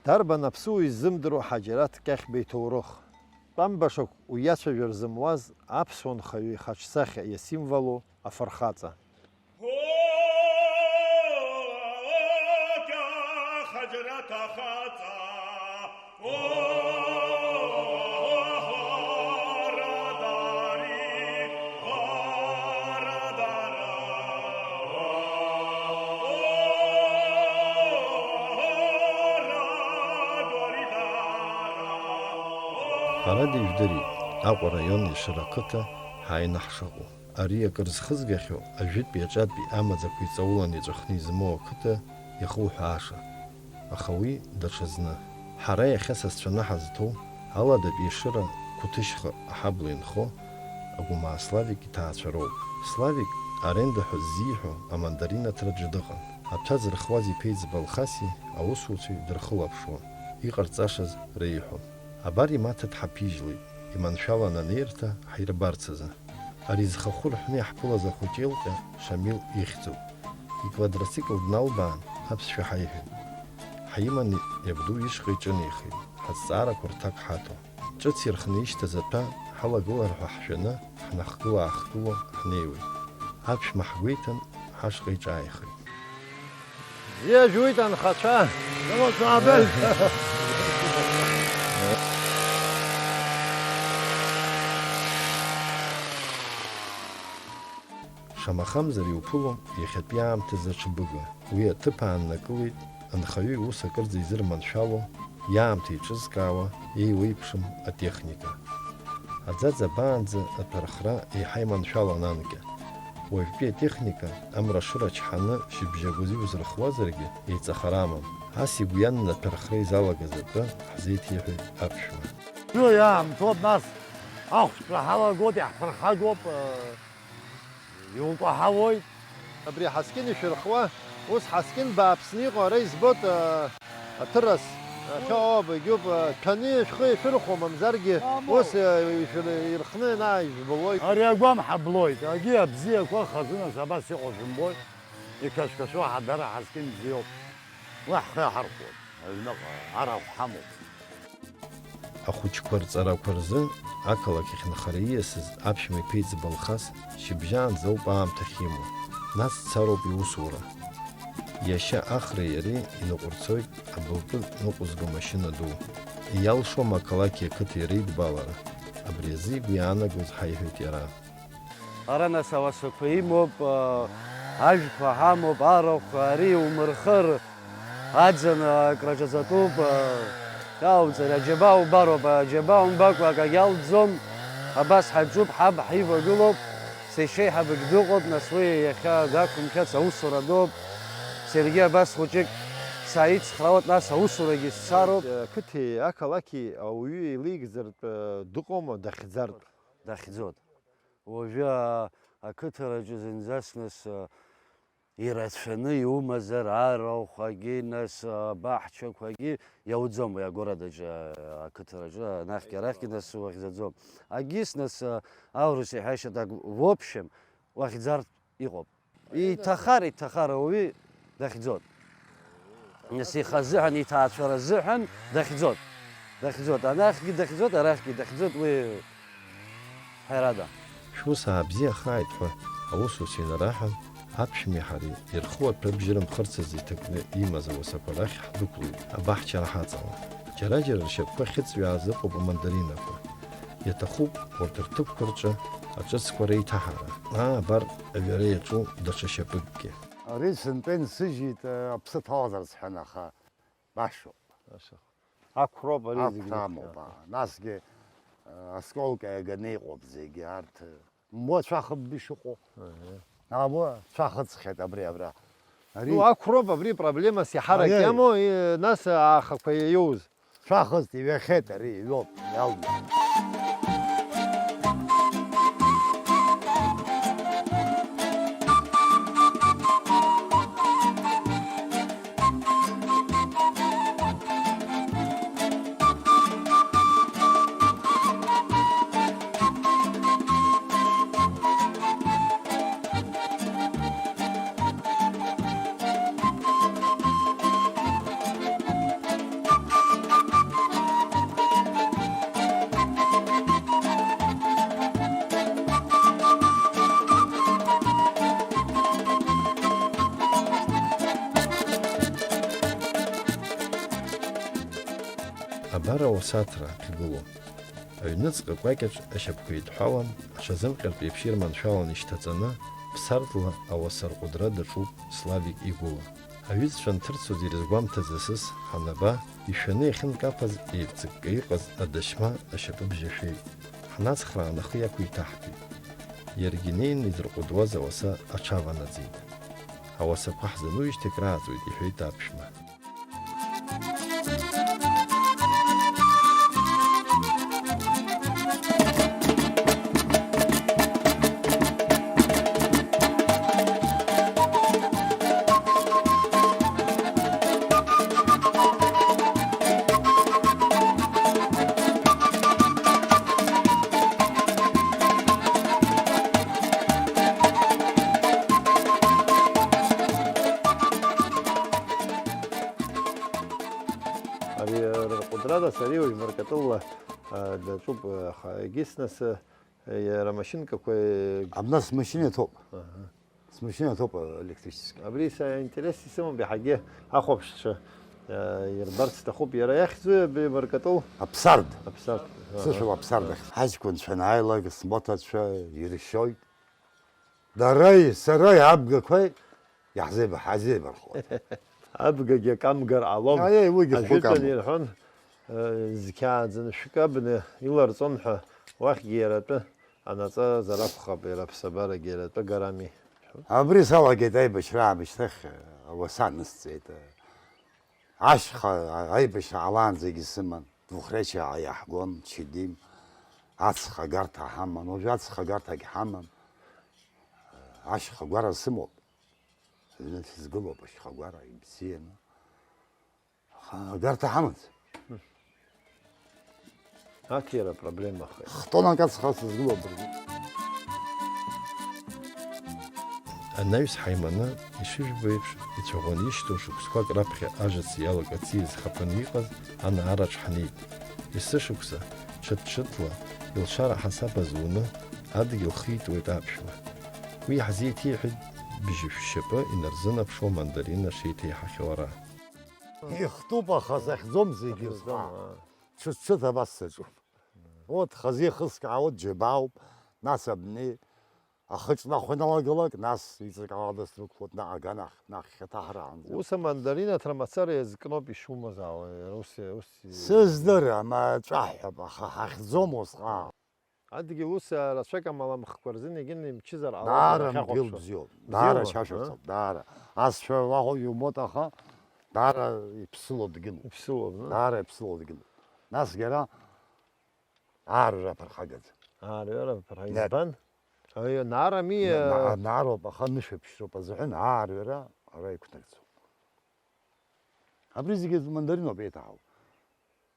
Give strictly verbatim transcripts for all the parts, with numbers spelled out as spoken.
Дарбан аԥсуа иззымдыруа Ҳаџьараҭ Кьахьба иҭоурых? Тәамбашақә уиацәажәар зымуаз аԥсуа нхаҩы ихаҿсахьа иасимволу афырхаҵа. Ҳәарада, ижәдырит Аҟәа араион Ешыра ақыҭа ҳааины ҳшыҟоу. Ари акыр зхызгахьоу ажәытәтәи аҿатәи амаӡақәа иҵауланы иҵәахны измоу ақыҭа иахуҳәааша, аха уи даҽазны. Ҳара иахьа сасцәаны ҳазҭоу, аладатәи Ешыра Қәҭышьха аҳабла инхо Агәмаа Славик иҭаацәа роуп. Славик аренда ҳәа ззиҳәо амандарин аҭраҿы дыҟан. Аҭәа зырхуаз иԥеиҵба Алхаси аусуцәеи дырхылаԥшуан, иҟарҵашаз реиҳәон. Абар имаҭа дҳаԥижьлеит, иманшәалан анеирҭа ҳирбарц азы. Ари зхахәы рҳәны иаҳԥылаз ахәыҷ еилҟьа Шамил ихьӡуп. Иквадроцикл дналбаан, аԥсшәа ҳаиҳәеит. Ҳиманы иабду ишҟа иҿынеихеит, ҳазҵаарақәа рҭак ҳаҭо. Ҿыц ирхны ишьҭаз аҭәа ҳалагылар ҳәа ҳшәаны, ҳнахгыла-аахгыло ҳнеиуеит. Аԥшәма ҳгәеиҭан, ҳашҟа иҿааихеит. Бзиа жәуеит, анхацәа! Шамахамзар иуԥылом иахьатәи аамҭазы аҽыбыга. Уи аҭыԥ ааннакылеит анхаҩы иус акырӡа изырманшәало, иаамҭа еиҿызкаауа, еиуеиԥшым атехника. Аӡаӡа абаанӡа аҭәархра еиҳа иманшәалан анкьа. Уажәтәи атехника амра ашыра чҳаны шьыбжьагәазы иузырхуазаргьы еиҵахара амам. Ас игәы ианны аҭәархра изалагаз атәы ҳзеиҭеиҳәеит аԥшәма. Уи иаамҭоуп, нас ахәшәтәра ҳалагоит, иаҳԥырхагоуп, э, иукәаҳауоит. Абри ҳаскьын ишәырхуа, ус ҳаскьын бааԥсны иҟоу ара избоит, э, аҭырас, ахьы ауп, егьуп, э, ҭәаны шәхы ишәырхуа, мамзаргьы ус, э, ишәыр-, ирхны ианааижәбалоит. Ари агәам ҳаблоит, агьи абзиақәа хазынас абас иҟоу шәымбои? Иқашәқашәо ҳадара ҳаскьын бзиоуп. Уи ҳхы иаҳархәоит, аҩныҟа арахә ҳамоуп. Ахәыҷқәа рҵарақәа рзы ақалақь ахь нхара ииасыз аԥшәма иԥеиҵба Алхас шьыбжьаанӡа ауп аамҭа ахьимоу, нас дцароуп иусура. Иашьа Ахреи иареи иныҟәырцоит абылтәы ныҟәызго машьына ду. Иалшом ақалақьи ақыҭеи реидбалара, абри азы игәы иаанагоз ҳаиҳәеит иара. Ара нас ауасақәа имоуп, ажәқәа ҳамоуп, арахә, ари иумырхыр, аӡын акраҿаҵатәуп, иалҵыр, аџьабаа убароуп, аџьабаа умбакәа акагьы алҵӡом, абас ҳаҿуп, ҳаб ҳивагылоуп, сеишеиҳабгь дыҟоуп, нас уи иахьа дақәымшәац, аусура дууп, саргьы абас хәыҷык сааицхраауеит, нас аусурагьы сцароуп. Ақыҭеи ақалақьи ауаҩы еилеигӡартә дыҟоума, дахьӡартә? Дахьӡоит. Уажәы, а, ақыҭараҿы зынӡас нас, а, ирацәаны иумазар, арахәқәагьы, нас, а, абаҳчақәагьы иауӡом уи агородаҿы, а, ақыҭараҿы, анахьгьы арахьгьы нас уахьӡаӡом. Агьыс нас, а, аурыс иҳәашьа так, в общем, уахьӡартә иҟоуп. Иҭахар, иҭахар ауаҩы дахьӡоит. Нас ихазыҳәан, иҭаацәара азыҳәан дахьӡоит. Дахьӡоит. Анахьгьы дахьӡоит, арахьгьы дахьӡоит, уи ҳәарада. Шәус аабзиахааит ҳәа аусуцәа инараҳан, аԥшәмеи ҳареи ирху аҭәа бжьырымхырцыз иҭакны имаз ауасақәа рахь ҳдәықәлеит, абаҳчара ҳаҵалан. Џьара-џьара ршьапқәа хьыҵҩааз ыҟоуп амандаринақәа. Иаҭахуп урҭ рҭыԥқәа рҿы аҿыцқәа реиҭаҳара. Аа, абар, аҩара иаҿу даҽа шьапыкгьы. Ари сынтәа инсыжьит, аԥсы ҭалазар сҳәан, аха башоуп. Баша. Ақәроуп ари зегь. Ақәра амоуп, аа. Насгьы, аа, асколка иаганы иҟоуп зегьы арҭ. Муа цәахыб ишыҟоу. Аҳа. Або цәахыҵхьеит абри абра. Ари. Ну, ақәроуп абри проблемас иаҳарак. Аиеи. Иамоу, и-, нас аахақәа иаиоуз. Цәахыст, иҩахьеит ари, иҩоуп, иалгеит. Ара ауасаҭра ахьгылоу. Аҩныҵҟа кәакьаҿ ашьапқәа еидҳәалан, аҽазымҟьартә еиԥш ирманшәалан ишьҭаҵаны, ԥсардла ауаса рҟәыдра даҿуп Славик игәыла. Аҩызцәа анҭырцоз ирызгәамҭаз асыс ҳанаба, ишәаны иахьынкаԥаз еивҵыкка иҟаз адашьма ашьапыбжь ашәеит. Ҳнацхраан ахы иақәиҭаҳтәит. Иаргьы инеины изырҟәыдуаз ауаса аҽаванаҵеит. Ауасақәа ҳзанужьҭеи акрааҵуеит, иҳәеит аԥшәма. Ари рыҟәыдрада сареиуажә Маркатылла, а, даҿуп, аха егьыс нас, а, иара амашьынкақәа, э, Абна смашьына иаҭоуп. Аҳа. Смашьына иаҭоуп, а, электрический. Абри са интерес исымам, иаҳагьы ахәаԥшцәа, а, ирбарц сҭахуп. Иара иахьӡу абри Маркатыл? Аԥсард. Аԥсард. Аҳа. Сышәала Аԥсард ахь. Ҳаҷкәынцәа анааилак, смоҭацәа иршьоит. Дареи сареи абгақәеи иаҳзеиб-, ҳазеибархуеит. Абгагьы акы амгар ҟалом. Аиеи, уигьы хәык Ажәытәан амоуп. Ирҳәон, э, зқьааӡаны шәкы абна иларҵон ҳәа, уахьгьы иара атәы анаҵазар акәхап, иара аԥсабарагьы иара атәы гарами. Абри салагеит аибашьра аамышьҭахь, ауаса анысҵеит. Ашьха аибашьра ҟалаанӡагьы сыман, Двухречиаа иаҳгон, Чедим, аҵх агарҭа ҳаман, уажәы аҵх агарҭагь ҳамам. Ашьхагәара сымоуп. Аҩны сызгылоуп ашьхагәара, ибзианы. Аха агарҭа ҳамаӡам. Аҭира проблемахеит. Хтонак ацха сызгылоуп абыржәы. Анаҩс ҳаиманы, ишыжәбо еиԥш, ицәаӷәаны ишьҭоу шықәсқәак раԥхьа ажыц иалак аӡиас хаԥаны иҟаз анаараҿ ҳнеит. Есышықәса, ҽыҭ-ҽыҭла, илшара ҳасаб азуны, адгьыл хитуеит аԥшәма. Уи ҳзеиҭеиҳәеит бжьышә шьапы инарзынаԥшуа мандарина шеиҭеиҳахьоу ара. Ихтуп, аха захьӡом зегьы. Захьӡом, зҟаа. Аа. Ҽыҭ-ҽыҭ абас саҿуп. Урҭ хазы ихыскаауеит, џьабаауп, нас абни ахы ҿнахуа иналагалак, нас иҵакала дысрықәлоит, наҟ аганахь, наҟ хьаҭаҳраанӡа. Ус амандарина аҭра мацара иазкноуп ишумаз, аауа, ус, ус. Сыздырам, аҵәаҳәап, аха ҳахьӡом усҟан. Адгьыл ус, а, рацәак амаламхқәа рзын егьын имчызар ҟалоит, даара иахьахәаԥшуа. Мгьыл бзиоуп, даара, бзиоума, шәашәырҭоуп, а? Даара. Асцәа уаҟа иумоуп, аха даара иԥсыло дгьылуп. Иԥсыло, а? Даара иԥсыло дгьылуп. Насгьы ара аарҩара аԥырхагаӡам. Аарҩара аԥырхага. Нет. Избан? Аио, наарами, на-, а, на-, наароуп, аха нышәаԥшьроуп азыҳәан аарҩара ара иқәнагӡом. Абри зегьы мандариноуп еиҭаҳау.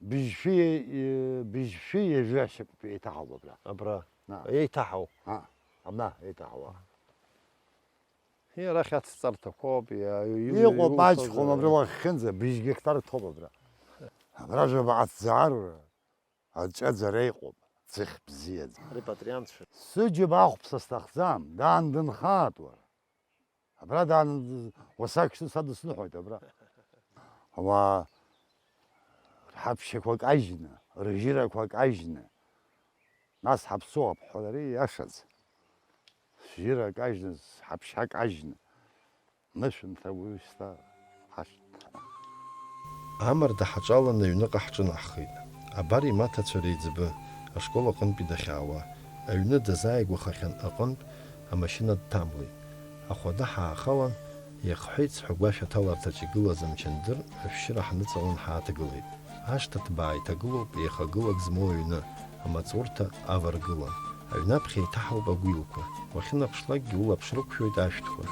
Быжьшәи, е, быжьшәи ҩажәи ашьапуп еиҭаҳау абра. Абра. На. Еиҭаҳау. А, абна еиҭаҳауа. Иара арахь ацҵарҭақәоуп, иа-, иу-, иҟоуп, иуцәажәо. Аҷкәын абри уахьхьынӡа, быжь гектар ҭоуп абра. Абра жәаба аҭӡаарура. Аҿаӡара иҟоуп, ӡыхь бзиаӡа. Репатриантцәа. Сыџьыба ахәԥса сҭахӡам, даан дынхааит уара. Абра даан, уасак шьҭа са дысныҳәоит абра. Ауаа рҳаԥшьақәа кажьны, ржьырақәа кажьны, нас ҳаԥсуа абҳәалари иашаӡ. Шәжьыра кажьны, ҳаԥшьа кажьны. Нышәынҭра уаҩы шьҭа ҳашҭ. Амарда ҳаҿаланы аҩныҟа ҳҿынаҳхеит. Абар имаҭацәа реиҵбы, ашкол аҟынтәи дахьаауа, аҩны дазааигәахахьан аҟынтә амашьына дҭамлеит. Ахәада ҳаахалан, иахҳәеит сҳәа гәашә аҭаларҭаҿ игылаз амчандыр ашәшьыра ҳныҵалан ҳааҭгылеит. Ашҭа ҭбаа иҭагылоуп еихагылак змоу аҩны, амаҵурҭа аваргылан. Аҩны аԥхьа еиҭаҳауп агәилқәа. Уахьынаԥшлакгьы улаԥш рықәшәоит ашәҭқәа.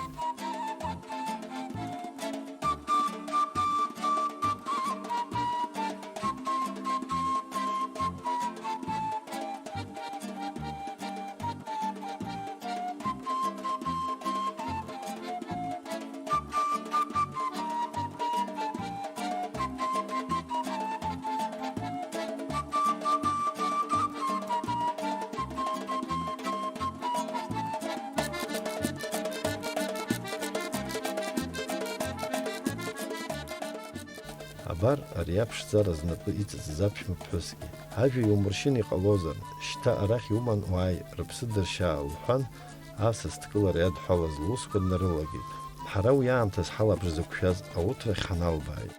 Абар, ари аԥшӡара знапы иҵыҵыз аԥшәма ԥҳәысгьы. Ажәа иумыршьын иҟалозар, шьҭа арахь иуман уааи, рыԥсы дыршьаа, лҳәан, асас дкылара иадҳәалаз лусқәа днарылагеит. Ҳара уи аамҭаз ҳалаԥш зықәшәаз ауҭрахь ҳаналбааит.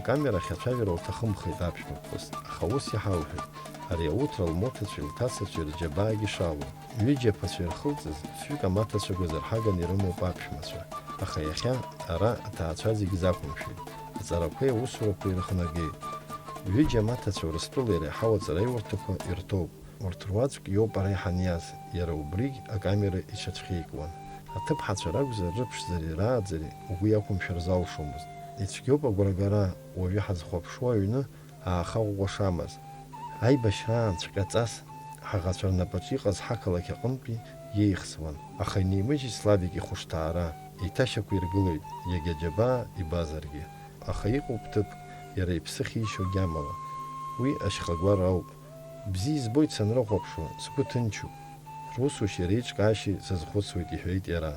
Акамера ахь ацәажәара лҭахымхеит аԥшәмаԥҳәыс, аха ус иҳалҳәеит, ари ауҭра лмоҭацәеи лҭацацәеи рџьабаагьы шалоу. Ҩыџьа аԥацәа ирхылҵыз, ԥшьҩык амаҭацәа гәазырҳаган ирымоуп аԥшәмацәа, аха иахьа ара аҭаацәа зегь закәымшәеит, аҵарақәеи аусурақәеи ирыхнагеит. Ҩыџьа амаҭацәа Урыстәылеи иреиҳау аҵараиурҭақәа ирҭоуп. Урҭ руаӡәк иоуп ара иҳаниаз, иара убригь акамера иҽацәхьеикуан. Аҭыԥҳацәа ракәзар, рыԥшӡареи рааӡареи угәы иақәымшәар залшомызт. Ицәгьоуп агәрагара, уаҩы ҳазхәаԥшуа аҩны ааха ӷәӷәа шамаз. Аибашьраанҵәҟьа ҵас ҳаӷацәа рнапаҿы иҟаз ҳақалақь аҟынтәи иеихсуан, аха инеимыжьит Славик ихәышҭаара, иҭашьақәиргылеит, иагьа џьабаа ибазаргьы. Аха иҟоуп ҭыԥк, иара иԥсы ахьишьогь амала. Уи ашьхагәара ауп. Бзиа избоит санрыхәаԥшуа, сгәы ҭынчуп. Русушьеи реиҿкаашьеи сазхәыцуеит, иҳәеит иара.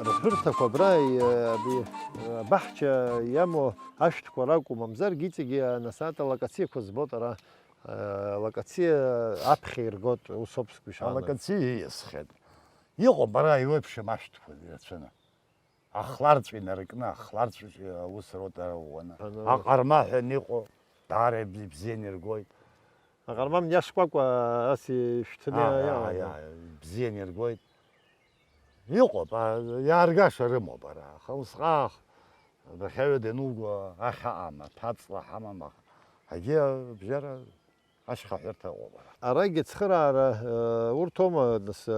Рҳәырҭақәа абра, абаҳча иамоу ашәҭқәа ракәу, мамзаргьы иҵегьы анасааит алокациақәа збоит ара, алокациа аԥхьа иргоит, ус ауп сгәышьаала. Алокациа ииасхьеит. Иҟоуп ара еиуеиԥшым ашәҭқәа ирацәаны. Ахларҵә инаркны, ахларҵә аус роуеит ара ӷәӷәаны. Аҟарма ҳәа иҟоу, даара ибзи-, ибзианы иргоит. Аҟарма мҩа шкәакәа ас ишәҭны. Аҳ, иаауа, аҳ, аҳ, ибзианы иргоит. Иҟоуп, а, иааргаша рымоуп ара. Аха усҟак, адәахьаҩы дануго ахь аҟам, аҭәаҵла ҳамам, аха, егьи абжьара ашьхаҳәырҭа ыҟоуп ара. Арагьы ацхыраара, э, урҭ аума, нас, э,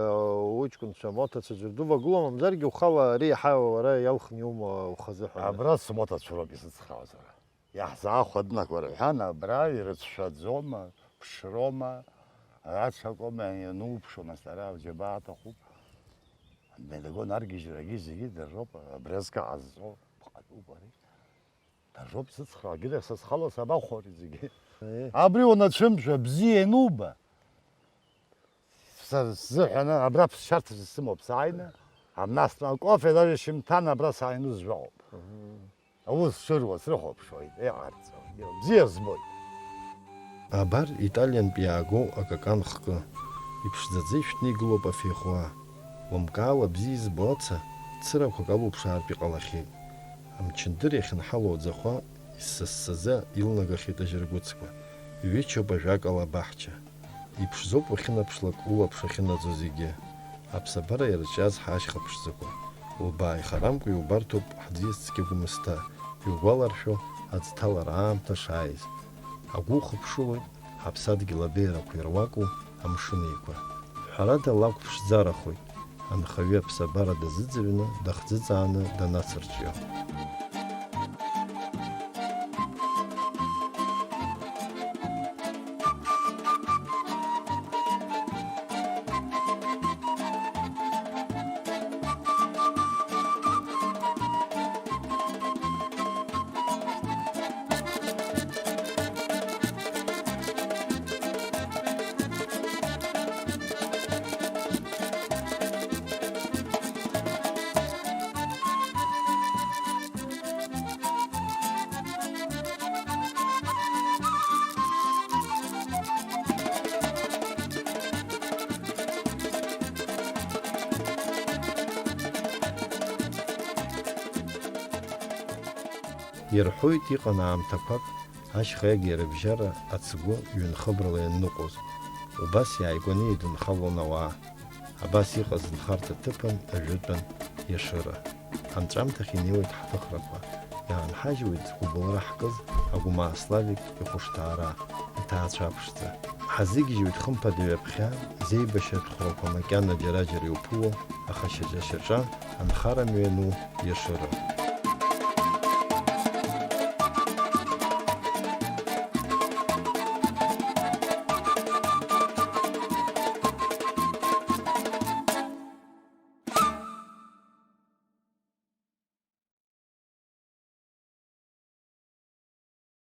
уҷкәынцәа, амоҭацәа ӡәыр дувагылоу, мамзаргьы ухала ари иаҳа уара иалхны иума ухазы ҳәа? Абра сымоҭацәа роуп изыцхраауаз ара. Иаҳзаахәа днагәа рҳәан, абра ирыцәшәаӡома, ԥшроума, ацәакоума, иануԥшуа, нас ара аџьабаа аҭахуп. Амелегон аргьежьрагьы зегьы дара роуп, абри азкы ҟазҵо, бҟатәуп ари. Дара роуп сыцхраагьы, сызхало сабахәари зегьы. Е. Абри унацәымшәа, бзиа иануба. Са сзыҳәаны абра ԥсшьарҭас исымоуп сааины, абнасны акофе даже шьымҭан абра сааины сжәаоуп. Мгм. Аус шыруа срыхәаԥшуеит, иҟарҵо, бзиа збоит. Абар, Италиантә иаагоу акакан хкы, иԥшӡаӡа ишәҭны игылоуп афеихуа. Лымкаала бзиа избо аца, цырақәак алуԥшаартә иҟалахьеит. Амчындыр иахьынҳалоу аӡахәа иссассаӡа илнагахьеит ажьыргәыцқәа. Иҩычоуп ажәакала абаҳча. Иԥшӡоуп уахьынаԥшлак улаԥш ахьынаӡо зегьы. Аԥсабара иарҿиаз ҳашьха ԥшӡақәа. Лбааихарамкәа иубарҭоуп ҳӡиас цқьа Гәымсҭа, иугәаларшәо аӡҭалара аамҭа шааиз. Агәы ухыԥшылоит ҳаԥсадгьыл абеиарақәа ируаку амшын еиқәа. Ҳәарада, лакә ԥшӡарахоит, анхаҩы аԥсабара дазыӡырҩны, дахӡыӡааны данацырҿио. Ирҳәоит, иҟан аамҭақәак, ашьха иагеи рыбжьара ацгәы ҩынхыбрала ианныҟәоз, убас иааигәаны еидынхалон ауаа. Абас иҟаз нхарҭа ҭыԥын ажәытәан Ешыра. Анҵәамҭахь инеиуеит ҳҭыхрақәа, иаанҳажьуеит згәыбылра ҳкыз Агәмаа Славик ихәышҭаара, ҭаацәа аԥшӡа. Ҳазыгьежьуеит хымԥада ҩаԥхьа, зеибашьратә хәрақәа макьана џьара-џьара иуԥыло, аха шьаҿа-шьаҿа анхара мҩану иашыра.